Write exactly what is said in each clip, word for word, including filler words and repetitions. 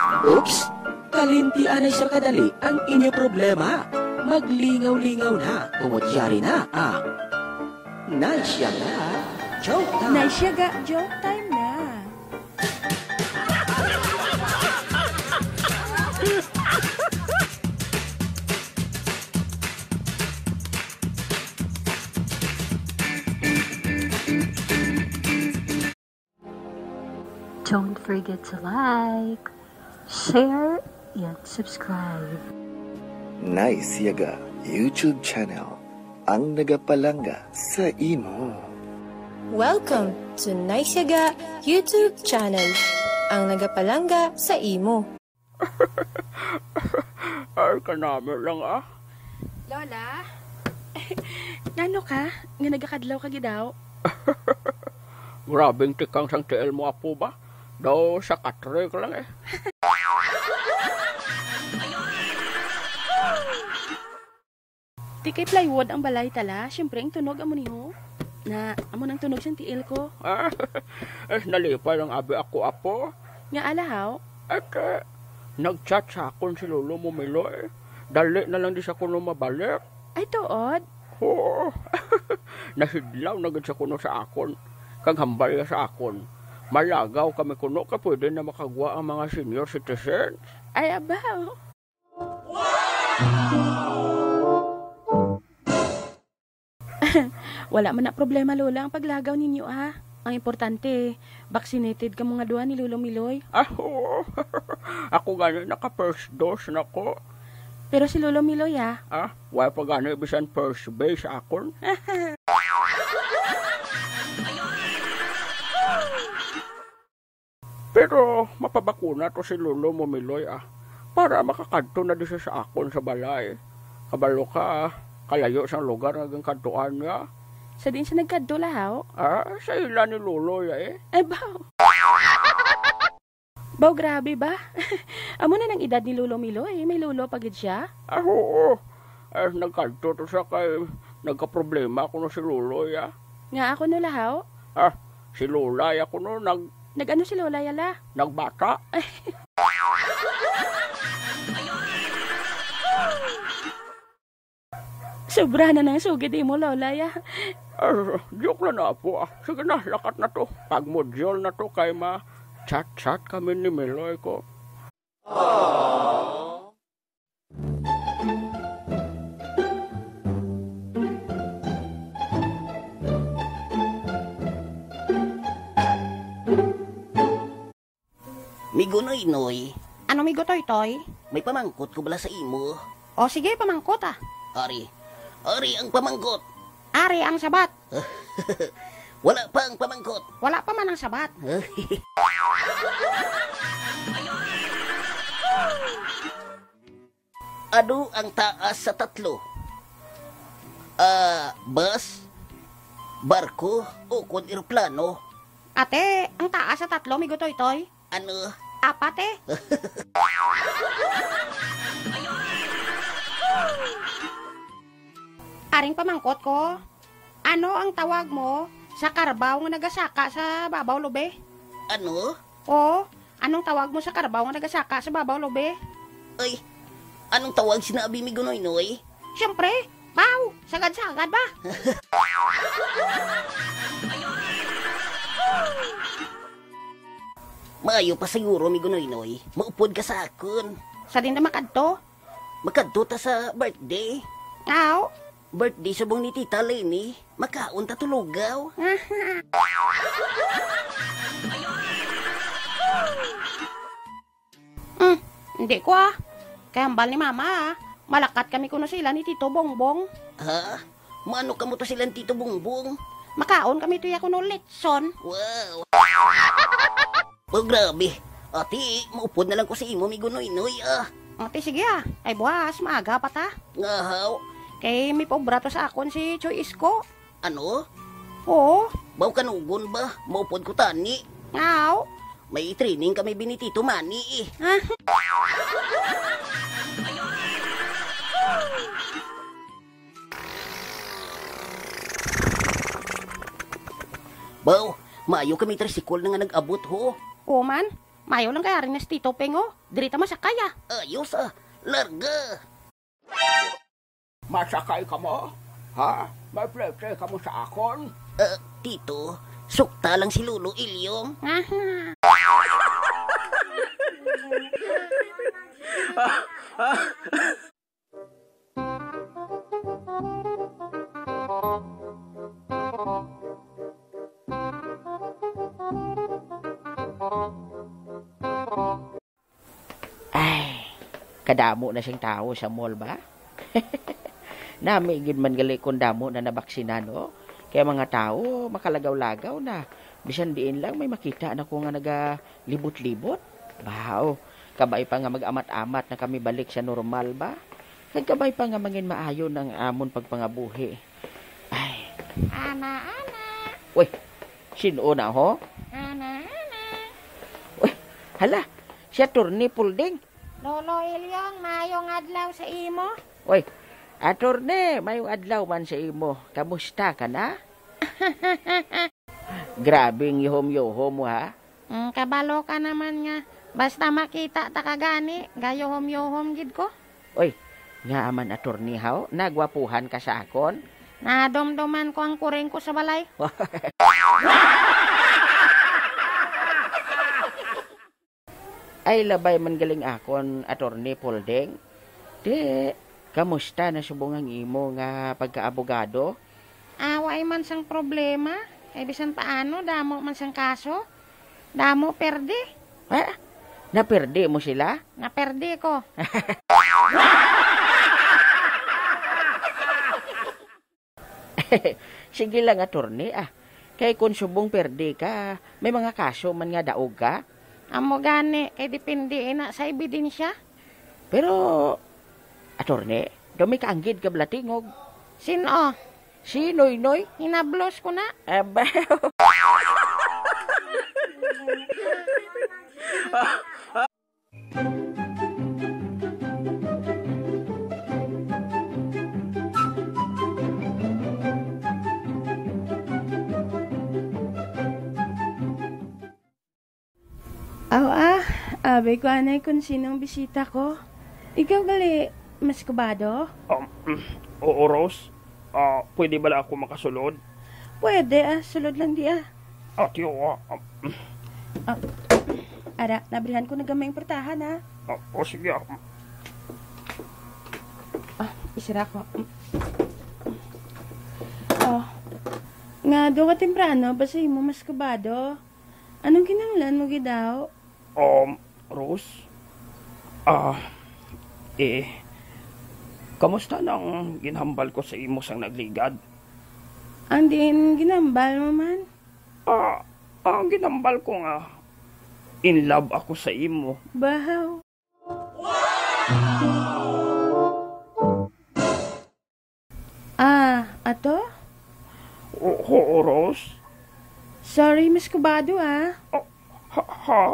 Oops! Kalimtian na sa kadali ang inyo problema. Maglingaw-lingaw na, tungod yari na ang Nice Yaga Joke Time. Nice Yaga Joke Time na. Don't forget to like, share, and subscribe. Nice Yaga YouTube channel, ang nagapalangga sa imo. Welcome to Nice Yaga YouTube channel, ang nagapalangga sa imo. Ay, kanami lang, ah. Lola? Ngano ka? Nga nagakadlaw ka gid daw? Grabing tikang sang tiil mo, apo, ba? Daw sa katre ka lang, eh. Di kay plywood ang balay, tala. Siyempre, ang tunog amo ni ho. Na, amo nang tunog sang tiil ko. Ah, eh, nalipay lang abi ako, apo. Nga ala, haw? Eh, kay, nag-chat sa akon si Lolo mo, Miloy. Dali na lang di sa kuno mabalik. Ay, tuod? Oo. Nasidlaw na gid sa kuno sa akon. Kag hambal ya sa akon. Malagaw kami kuno kay pwede na makagwa ang mga senior citizens. Ay, abaw. Wala man na problema, Lola, ang paglagaw ninyo, ah. Ang importante, vaccinated kamo nga duha ni Lolo Miloy. Ah, oo. Ako gani naka first dose na ko. Pero si Lolo Miloy, ah. Ah, wala pa gani bisan first base akon. Pero mapabakuna to si Lolo mo, Miloy, ah, para makakadto na di siya sa akon sa balay. Kabalo ka, ah, kalayo sang lugar nga ginkadtuan niya. Sa diin siya nagkadto, lahaw? Ah, sa ila ni Lolo ya, eh. Ay, baw. Baw, grabe ba? Amo na nang edad ni Lolo Miloy, may lolo pa gid siya? Ah, oo. Eh, nagkadto to siya kay nagkaproblema kuno si Lolo ya. Nga ako no, lahaw? Ah, si Lola ya kuno nag- Nag-ano si Lola ya, la? Nagbata. Sobra na nang sugid imo, Lola ya. Ah, joke lang na, apo, ah. Sige na, lakat na to. Pag-module na to kay ma-chat-chat kami ni Miloy ko. Migo Noynoy. Ano, Migo Toytoy? May pamangkot ko bala sa imo. O, sige, pamangkot, ah. Ari. Ari ang pamangkot. Ari ang sabat. Wala pa ang pamangkot. Wala pa man ang sabat. Ano ang taas sa tatlo? Ah, bus, barko, o kon eroplano? Ate, ang taas sa tatlo, Migo Toytoy? Ano? Apat, eh. Aring pamangkot ko, ano ang tawag mo sa karbaw nga nagasaka sa babaw, Lobe? Ano? Oo, anong tawag mo sa karbaw nga nagasaka sa babaw, Lobe? Ay, anong tawag sinabi, Migo Noynoy? Siyempre, baw, sagad-sagad ba? Maayo pa siguro, Migo Noynoy. Maupod ka sa akon. Sa din na makadto? Makadto ta sa birthday. Aw. Birthday subong ni Tita Leni. Makaon ta tulugaw. Hmm, hindi ko, ah. Kay hambal ni Mama, ah. Malakat kami kuno sila ni Tito Bongbong. Ha? Maano kamo to sila ni Tito Bongbong? Makaon kami tuya kuno litson. Wow. Oh, grabe. Ati, maupod na lang ko sa imo, Migo Noynoy, ah. Ati, sige, ah. Ay, buwas, maaga pa ta. Ngahaw. Kay may paobra to sa akon si Choy Isko. Ano? Oo. Baw kanugon ba? Maupod ko tani. Ngaw. May training kami bi ni Tito Manny, eh. Ah. Baw, maayo kami tricycle na nga nag-abot, ho. Oo man. Mayo lang kaya rin na si Tito Peng, oh. Diri ta masakay, ah. Ayos, ah. Larga. Masakay ka mo? Ha? May plete ka mo sa akon? Ah, Tito, sukta lang si Lolo Ilyong. Aha. Ay, kadamo na sing tawo sa mall ba? Nami gid man gali kung damo na nabaksinan, oh. Kaya mga tawo, makalagaw-lagaw na. Bisan diin lang may makita na ko nga nagalibot-libot. Baw, kabay pa nga mag-amat-amat na kami balik sa normal ba? Kag kabay pa nga mangin maayo na ang amon pagpangabuhi. Ay. Ana, ana. Uy, sin-o na, ho? Ana, ana. Uy, hala, si Attorney Pulding. Lolo Ilyong, mayong adlaw sa imo. Uy, Attorney, mayong adlaw man sa imo. Kamusta ka na? Grabe ang yuhom-yuhom mo, ha? Mm, kabalo ka naman nga. Basta makita ta ka gani, gayuhom-yuhom gid ko. Uy, nga man, Attorney, haw, nagwapuhan ka sa akon? Nadumduman ko ang kuring ko sa balay. Ay, labay man galing akon, Attorney Pulding. Di, kamusta na subong ang imo nga pagkaabogado? Ah, wala man sang problema. Kay bisan paano, damo man sang kaso. Damo perdi. Ha? Naperdi mo sila? Naperdi ko. Sige lang, attorney, ah. Kay kung subong perdi ka, may mga kaso man nga daog ka. Amo gani, kay depende ina sa ebidensya. Pero, attorney, daw may kaanggid ka bala tingog. Sin-o? Si Noynoy. Hinablos ko na. Aba. Aw, ah, abi ko anay kung sinong bisita ko. Ikaw gali, Mas Kubado? Um, oo, Rose. Ah, pwede bala ako makasulod? Pwede, ah. Sulod lang di, ah. Ati, oo, ah. Um, Ah, ara, nabrihan ko na gamay ang portahan, ah. Ah, o, sige, ah. Ah, isira ko. Oh. Nga, do ka temprano, basta imo Mas Kubado. Anong kinahanglan mo gid daw? Um, Rose? Ah, eh, kamusta nang ginhambal ko sa imo sang nagligad? Ang diin ginhambal mo man? Ah, ang ginhambal ko nga in love ako sa imo. Bahaw. Ah, ato? O-, oo, Rose. Sorry, Mas Kubado, ah. Oh, ha, ha?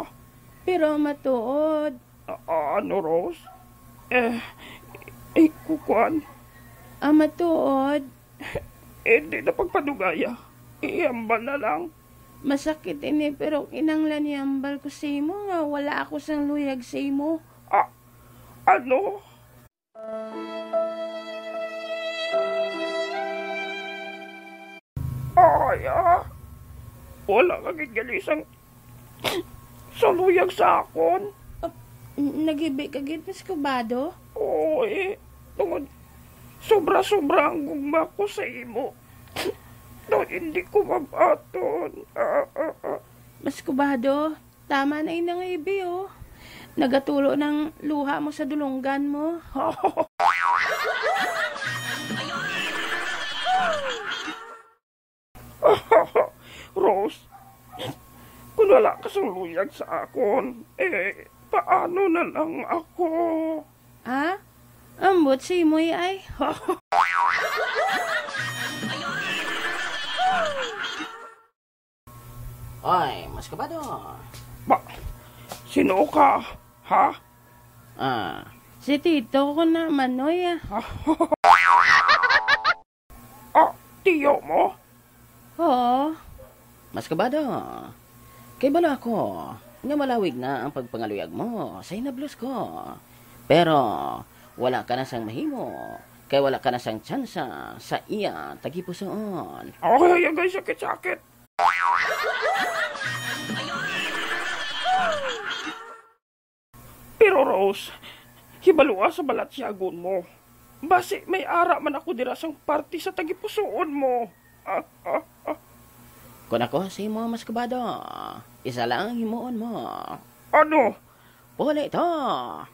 Pero matuod. A-, ano, Rose? Eh, eh, kukuan? Ah, matuod. Eh, di na pagpadugaya. Ihambal na lang. Masakit ini, pero kinahanglan ihambal ko sa imo nga wala ako sang luyag sa imo. Ah, ano? Ay, ah. Wala ka gid gali sang, sang luyag sa akon. Ah, n-, naghibi ka gid, Mas Kubado? Oo, eh. Tungod sobra-sobra ang gugma ko sa imo. No, hindi ko mabaton. Ah, ah, ah. Mas Kubado, tama na inang ibi, oh. Nagatulo ng luha mo sa dulunggan mo. Rose, kung wala ka sang luyag sa akon, eh, paano na lang ako? Ah? Ambot si Moy ay. Oy, Mas Kubado. Ba, sino ka? Ha? Ah, si tito ko na, Manoy, ah. Ah, tiyo mo? Oo. Mas Kubado. Kay balo ako. nga malawig na ang pagpangaluyag mo sa hinablos ko. Pero wala ka na sang mahimo, kay wala ka na sang tsansa sa iya tagipusoon. Ay, agay, sakit-sakit. Pero Rose, hibalua sa balatyagon mo. Basi may ara man ako dira sang parte sa tagipusoon mo. Ah, ah, ah. Kung ako sa imo, Mas Kabado, isa lang ang himuon mo. Ano? Puli to. Ah.